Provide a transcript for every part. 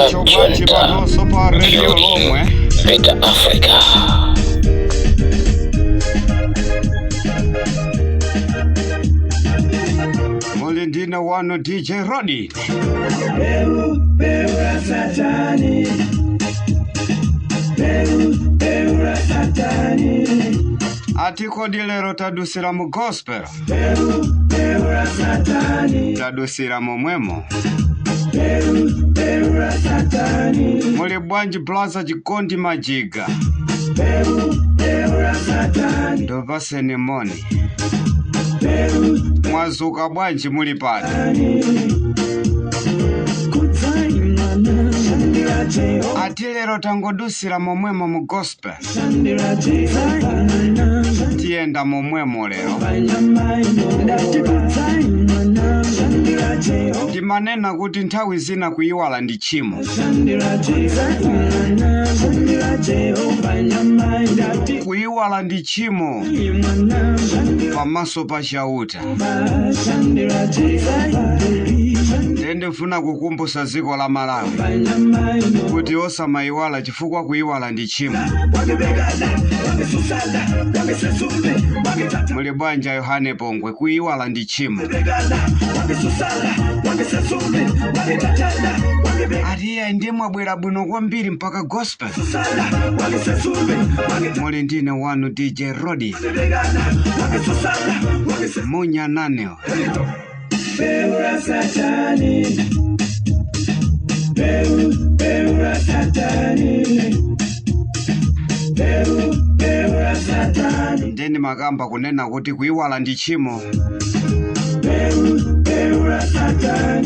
choncho bwanji Junta, panonso pa Radio Lomwe. Better Africa. Muli ndine wanu DJ Rodi. Ati kodi lero tadusira mu gospel, tadusira momwemo. Muli bwanji Plaza Chikondi Majiga, ndopaseni moni. Mwazuka bwanji muli pati? Ati lero tangodusira momwemo mu gospel, tiyenda momwemo lero. Ndimanena kuti nthawi zina kuyiwala ndi tchimo. Kuyiwala ndi tchimo pamaso pa Chauta. Ndifuna kukumbusa dziko la Malawi kuti osamayiwala, chifukwa kuyiwala ndi tchimo. Muli bwanja Yohane Pongwe, kuyiwala ndi tchimo. Atiya ndi mwabwera bwino kwambiri mpaka gospel. Muli ndine wanu DJ Rodi munya naneo. Ndeni makamba kunena kuti kuyiwala ndi tchimo.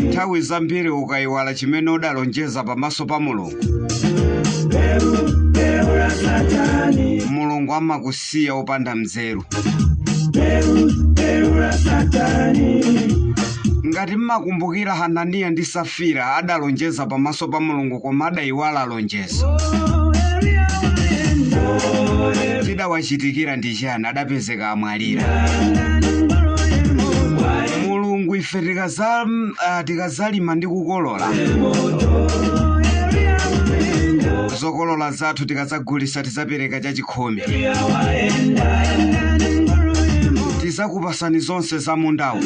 Nthawi zambiri ukayiwala chimene udalonjeza pamaso pa Mulungu, Mulungu amakusiya opanda mzeru. Ngati mmakumbukira Hananiya ndi Safira adalonjeza pamaso pa Mulungu, koma adayiwala lonjezo. Chidawachitikira ndi chani? Adapezeka amwalira. Mulungu ife tikazalima ndi kukolola zokolola zathu, tikazagulisa tizapereka chachikhumi, tizakupasani zonse za mundawu.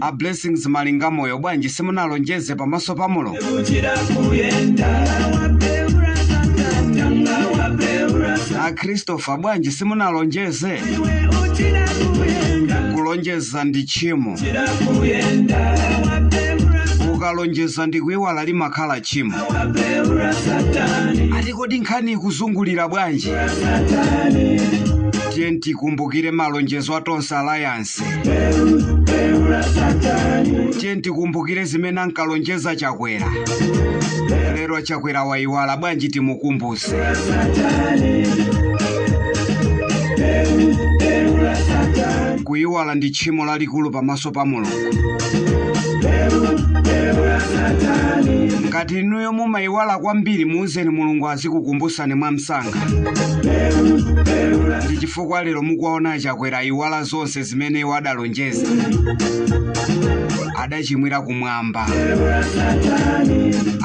A Blessings Malinga moyo, bwanji simunalonjeze pamaso pa Mulungu? A Christopher, bwanji simunalonjeze? Kulonjeza ndi tchimo. Ukalonjeza ndi kuyiwala limakhala tchimo. Ati kodi nkhani ikuzungulira bwanji? Tiye tikumbukire malonjezo a Tonse Alliance. Tiye tikumbukire zimene ankalonjeza Chakwera. Lero Chakwera wayiwala, bwanji timukumbuse. Kuyiwala ndi tchimo lalikulu pamaso pa Mulungu. Ngati inuyo mumayiwala kwambiri, muuzeni Mulungu azikukumbusani mwamsanga. Ndi chifukwa lero mukuwaona Chakwera ayiwala zonse zimene iwo adalonjeza. Adachimwira kumwamba,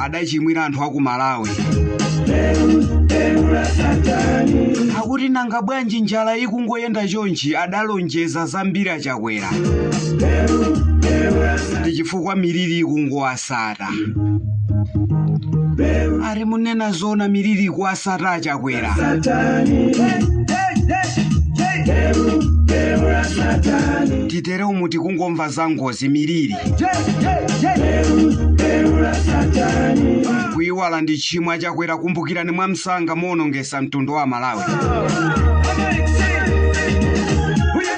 adachimwira anthu aku Malawi. Akuti nanga bwanji njala ikungoyenda chonchi? Adalonjeza zambiri aChakwera, ndi chifukwa miliri ikungowasata. Ari munena zona, miliri ikuwasata aChakwera. Titere umu tikungomva za ngozi, miliri. Kuyiwala ndi tchimo aChakwera, kumbukirani mwamsanga, muonongesa mtundu wa Malawi.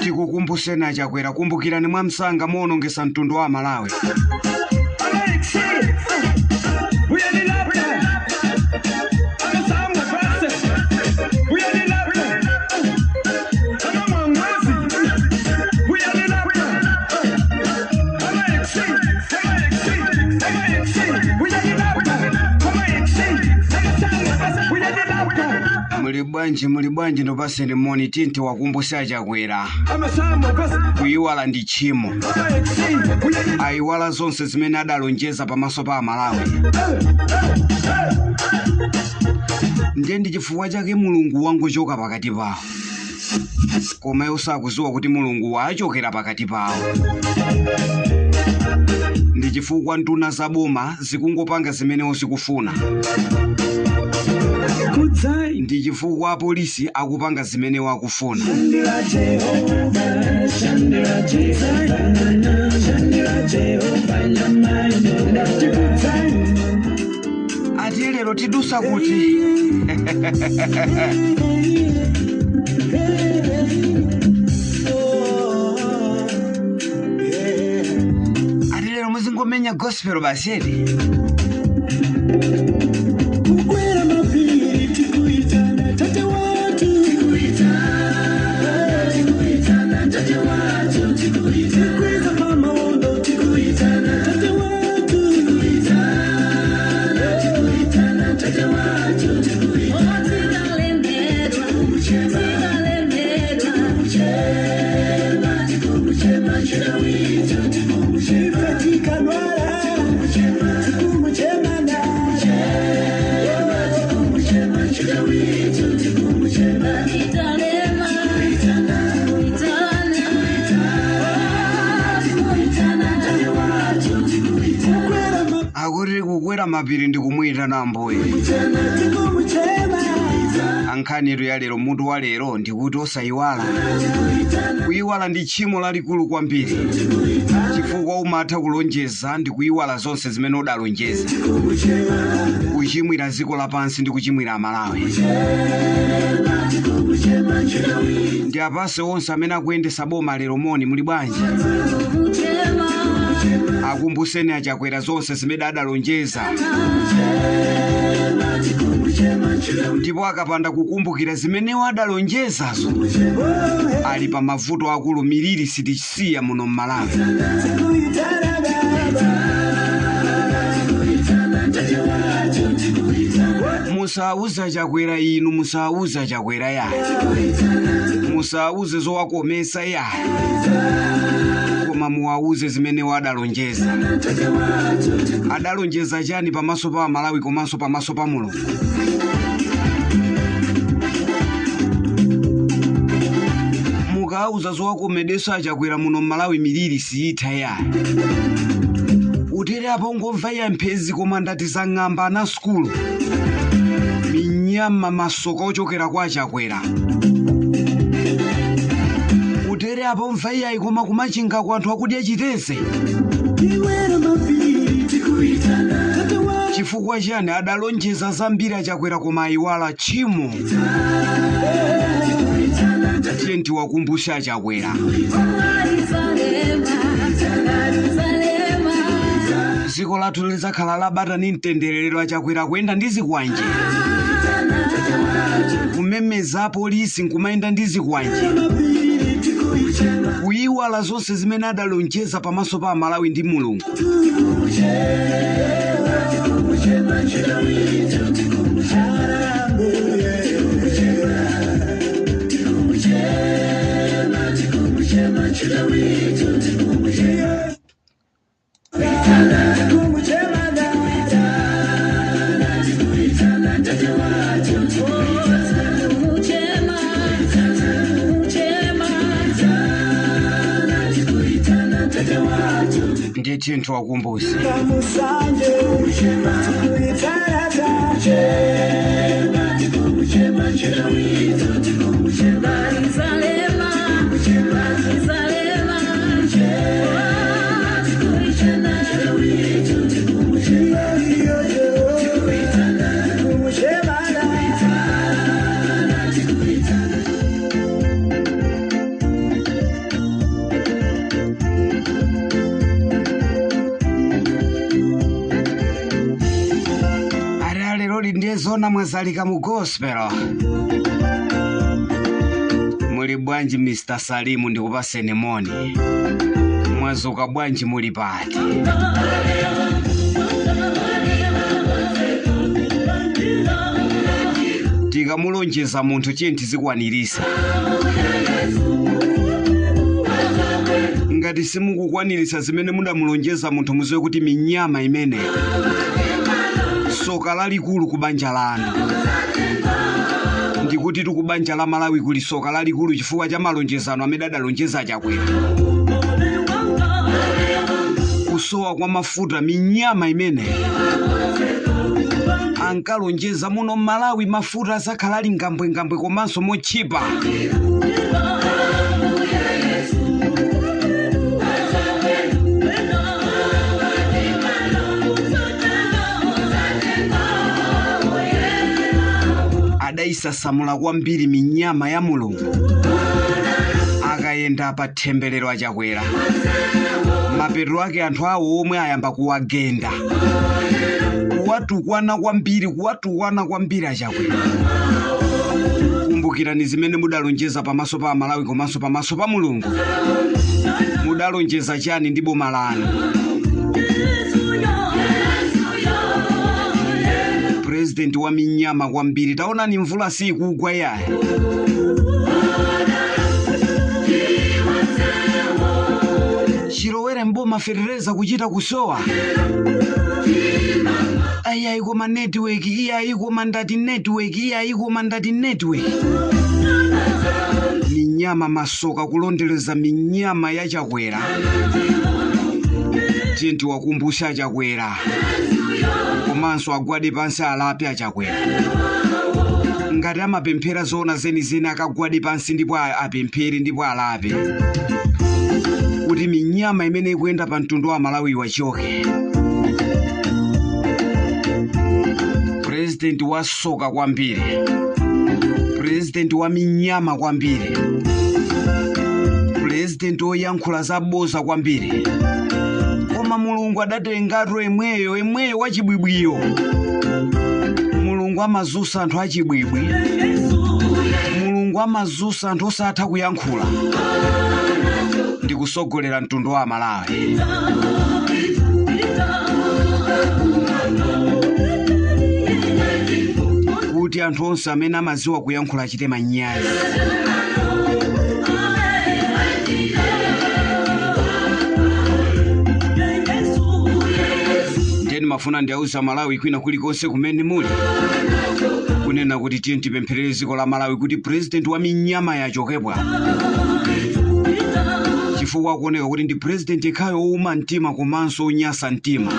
Tikukumbuseni aChakwera, kumbukirani mwamsanga, muonongesa mtundu wa Malawi. Muli Muli bwanji, muli bwanji? Ndipaseni moni. Tinti wakumbusha Chakwera, kuyiwala ndi tchimo. Ayiwala zonse zimene adalonjeza pamaso pa Amalawi. Ndiye ndi chifukwa chake Mulungu wangochoka pakati pawo, koma iwo sakudziwa kuti Mulungu wachokera pakati pawo. Ndi chifukwa nduna zaboma zikungopanga zimene zikufuna. Ndi chifukwa apolisi akupanga zimene wakufuna. Ati lero tidusa kuti ati lero muzingomenya gospel baseti. Kukwera mapiri tikuitana tate watu, tikuitana, tikuitana tate watu, tikuitana, tikweza pamaondo, tikuitana tate watu, tikuitana, tikuitana tate watu, tikuitana, tikuchema, tikuchema, tikuchema cherawitu, tikuchema, tikanwala, tikuchema, tikuchema na tikuchema cherawitu, tikuchema, Akuti kukwera mapiri ndi kumuyitana Ambuye. Ankhanitu ya lero, mutu wa lero ndikuti osayiwala. Kuyiwala ndi tchimo lalikulu kwambiri, chifukwa umatha kulonjeza ndi kuyiwala zonse zimene udalonjeza, kuchimwira dziko lapansi ndi kuchimwira Amalawi. Ndi apase onse amene akuyendesa boma lero moni. Muli bwanji? Akumbuseni aChakwera zonse zimene adalonjeza, ndipo akapanda kukumbukira zimenewo adalonjezazo ali pa mavuto akulu. Miliri sitisiya muno m'Malawi. Musauza Chakwera inu, musauza Chakwera ya, musauze zowakomesa ya, koma muwauze zimene adalonjeza. Adalonjeza chani pamaso pa Malawi komanso pamaso pa Mulungu? Mukauza zowakomedesa aChakwera muno m'Malawi, miliri siyitha ya. Utere apo ngomva ya mphezi, koma ndati zang'amba ana sukulu minyama masoka ochokera kwa aChakwera. Utere apo mva iyayi, koma kumachinga kwanthu akudya chiteze. Iwera mapiri tikuitana tate watu, Chifukwa chani? Adalonjeza zambiri aChakwera koma ayiwala. Tchimo. Tiye ntiwakumbusha aChakwera, dziko lathu lidzakhala labata ni mtenderero aChakwera kuyenda ndi zikwanje, kumemeza apolisi nkumayenda ndi zikwanje, mapiri tikuitana, kuyiwala zonse zimene adalonjeza pamaso pa Amalawi ndi Mulungu. Ndiye tiye ntiwakumbuse. Kamusanje tikuitana tate, Ari aleroli ndiye zona mwazalika mu gospel. Muli bwanji Mr. Salimu? Ndikupaseni moni. Mwazuka bwanji? Muli pati? Tikamulonjeza munthu tiye tizikwanirisa. Ngati simukukwanirisa zimene mudamulonjeza munthu, muziwe kuti minyama imene soka lalikulu ku banja lanu. Ndikuti tikubanja la Malawi kuli soka lalikulu chifukwa cha malonjezano amene adalonjeza Chakwera. Kusowa kwa mafuta, minyama imene ankalonjeza muno Malawi mafuta azakhala ali ngambwengambwe komanso motchipa. Adayisasamula kwambiri minyama ya Mulungu. Akayenda pa themberero aChakwera, mapeto ake anthu awo omwe ayamba kuwagenda, kuwatukwana kwambiri, kuwatukwana kwambiri aChakwera. Kumbukirani zimene mudalonjeza pamaso pa Malawi komanso pamaso pa Mulungu. Mudalonjeza chani ndi boma lanu? President wa minyama kwambiri. Taonani mvula sikugwa yayi. Chilowere mboma ferereza kuchita kusowa. Ayayi koma network, iyayi koma ndati network, iyayi koma ndati network. Minyama masoka kulondeleza minyama ya Chakwera. Tiye tiwakumbutse aChakwera komanso agwade pansi alape aChakwera. Ngati amapemphera zoona zenizeni akagwade pansi ndipo apemphere ndipo alape kuti minyama imene ikuyenda pa mtundu wa Malawi iwachoke. President wa soka kwambiri, president wa minyama kwambiri, president woyankhula zaboza kwambiri. Koma Mulungu adatengatu emweyo emweyo wachibwibwiyo. Mulungu amazusa anthu achibwibwi, Mulungu amazusa anthu osatha kuyankhula ndi kusogolera mtundu wa Malawi. Kuti anthu onse amene amaziwa kuyankhula achite manyazi. Ndeni mafuna ndiauza Malawi kwina kulikonse kumene muli, kunena kuti tiye tipempherere dziko la Malawi kuti president wa minyama yachokepwa, chifukwa akuoneka kuti ndi president yekhayo wouma mtima komanso wonyasa mtima.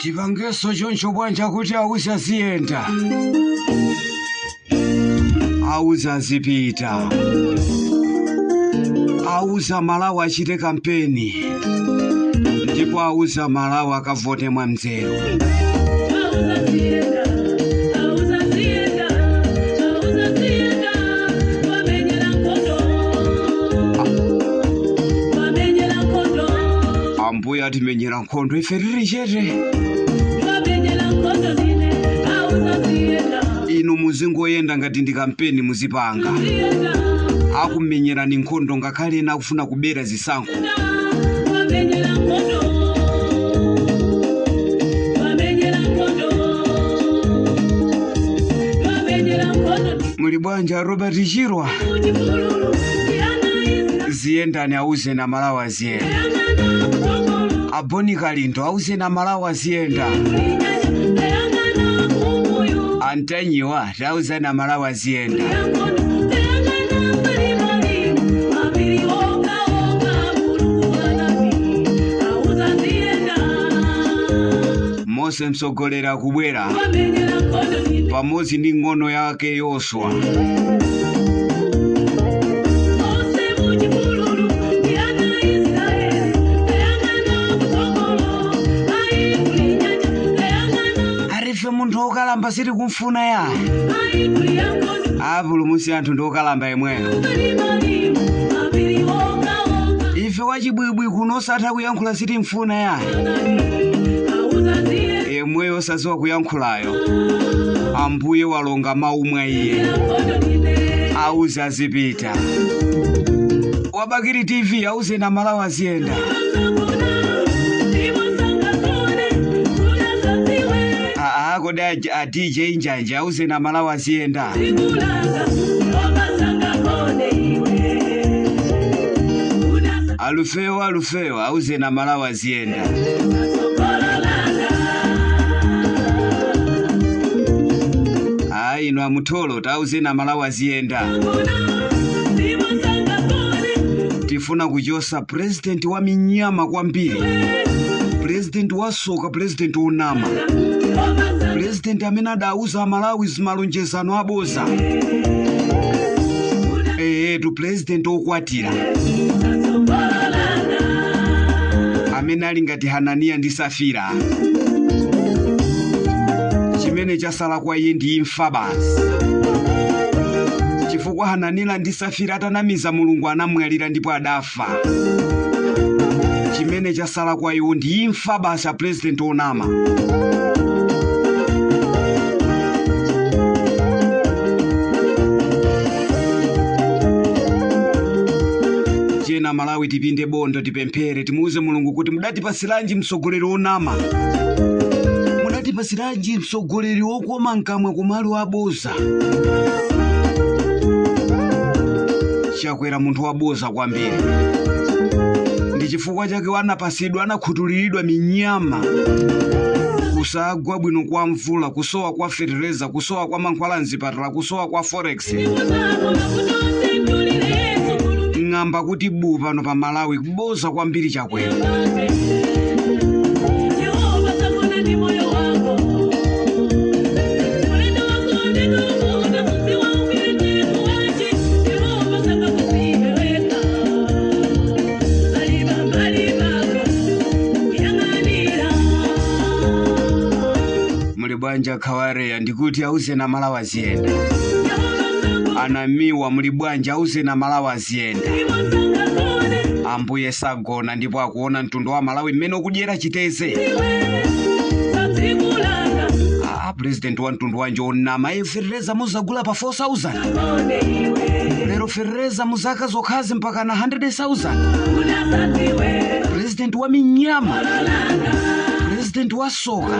Tipangenso choncho bwanja kuti auze aziyenda, auze azipita, auze Malawi achite kampeni, ndipo auze Malawi akavote mwamnzeru. Ambuye atimenyera nkhondo ife tili chete. Inu muzingoyenda ngati ndi kampeni muzipanga. Akumenyerani nkhondo ngakhale ena akufuna kubera zisankho. Muli bwanja Robert Chirwa, ziyendani auze na Malawi aziyenda. Aboni Kalindo auze na Malawi aziyenda. Antanyiwa auze na Malawi aziyenda. Mose msogolera kubwera pamodzi ndi ng'ono yake Yoswa. Wokalamba sitikumfuna ya. Apulumutse anthu ndi okalamba yemweyo. Ife wachibwibwi kuno osatha kuyankhula sitimfuna ya. Yemweyo osadziwa kuyankhulayo. Ambuye walonga mawu mwa iye. Auze azipita. Wabakiri TV auze na Malawi aziyenda. Kodi a DJ Njanja auze na Malawi aziyenda. Alufeo alufeo auze na Malawi aziyenda. Ayi ino amutolo tauze na Malawi aziyenda. Tifuna kuchosa president wa minyama kwambiri. President wa soka, president wonama. President amene adauza Malawi zimalonjezano aboza. Tu president okwatira. Amene ali ngati Hananiya ndi Safira. Chimene chasala kwa iye ndi imfa basi. Chifukwa Hananiya ndi Safira atanamiza Mulungu anamwalira ndipo adafa. Chimene chasala kwa iwo ndi imfa basi a president onama. Chena Malawi tipinde bondo tipemphere timuuze Mulungu kuti mudatipasiranji mtsogoleri onama. Mudatipasiranji mtsogoleri wokoma mkamwa kumalo aboza. Chakwera munthu waboza kwambiri. Ndi chifukwa chake wanapasidwa anakhutuliridwa minyama. Kusagwa bwino kwa mvula, kusowa kwa fertilizer, kusowa kwa mankhwala mzipatala, kusowa kwa forex. Ng'amba kuti bu pano pa Malawi kuboza kwambiri Chakwera. Muli bwanja khawareya ndikuti auze na Malawi aziyenda. Anamiwa muli bwanja auze na Malawi aziyenda. Ambuye sagona ndipo akuona mtundu wa Malawi mmene ukudyera chiteze. President wa mtundu wanje onama fertilizer muzagula pa 4,000. Lero fertilizer muzaka zokhazi mpaka na 100,000. President wa minyama. President wa soka.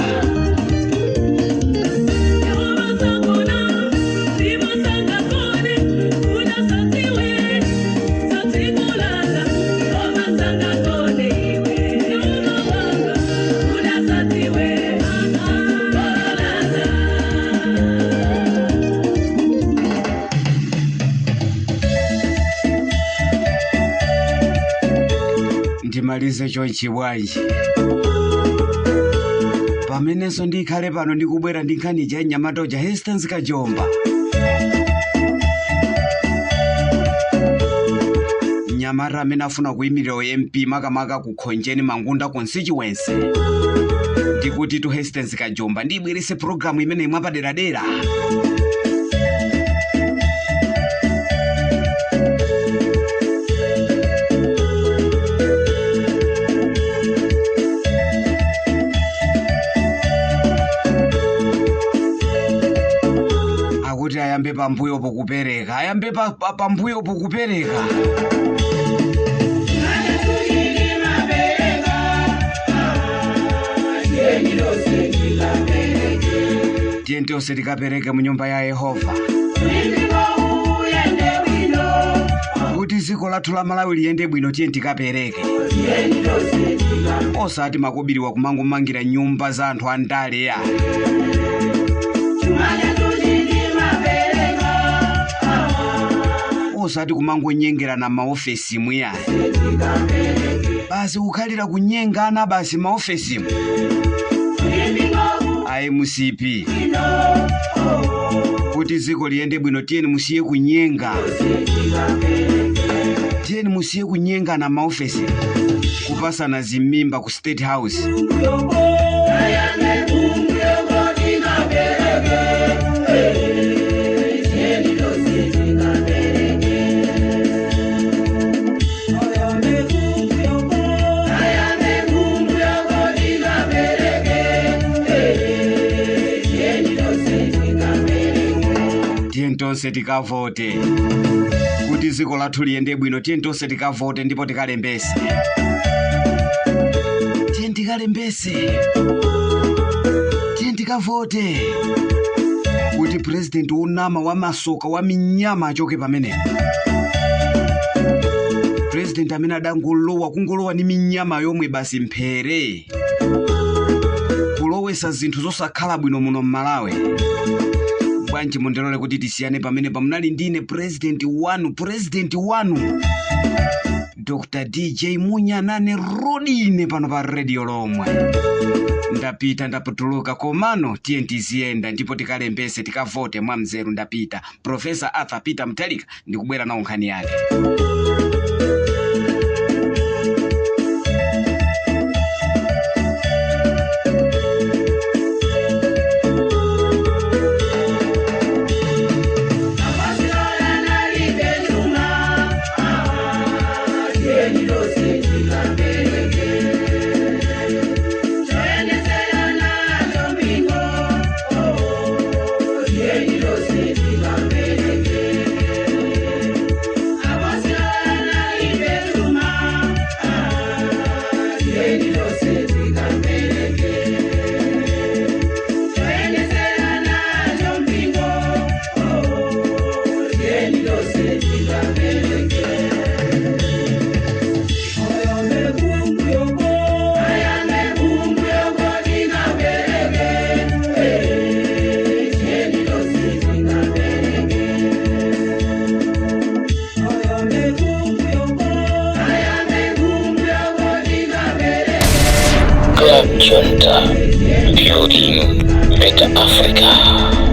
Ndimalize chonchi bwanji. Pamenenso ndikhale pano ndikubwera ndi nkhani ja nyamata ja Hastings Kajomba. Nyamata amene afuna kuyimirira MP makamaka ku Khonjeni Mangunda constituency. Ndikuti tu Hastings Kajomba ndibwerese programu imene mwapaderadera. Akuti ayambe pambuyo pokupereka, ayambe pambuyo pokupereka. Tiye tonse tikapereke mu nyumba ya Yehova. Kuti dziko lathu la Malawi liyende bwino tiye tikapereke. Osati makobiriwa kumangomangira nyumba za anthu andale ya. Osati kumangonyengera na maofesi mwiya. Basi kukhalira kunyengana basi maofesi. MCP. Kuti dziko liyende bwino tiyeni musiye kunyenga. Tiyeni musiye kunyenga na maofesi. Kupasana zimimba ku State House. Tiye tonse tikavote kuti dziko lathu liyende bwino. Tiye tonse tikavote ndipo tikalembese. Tiye tikalembese, tiye tikavote kuti purezidenti wonama, wamasoka, wa minyama achoke pamenepo. Purezidenti amene adangolowa, kungolowa ni minyama yomwe basi, mphere, kulowesa zinthu zosakhala bwino muno mMalawi. Bwanji mundilole kuti tisiyane pamene pamunali ndine purezidenti wanu, purezidenti wanu Dr DJ Munyanane Rodine pano pa Radio Lomwe. Ndapita, ndaputuluka, komano tiye tiziyenda ndipo tikalembese, tikavote mwamzeru. Ndapita. Profesa Arthur Peter Mutharika ndikubwera nawo nkhani yake. Club Junta, building better Africa.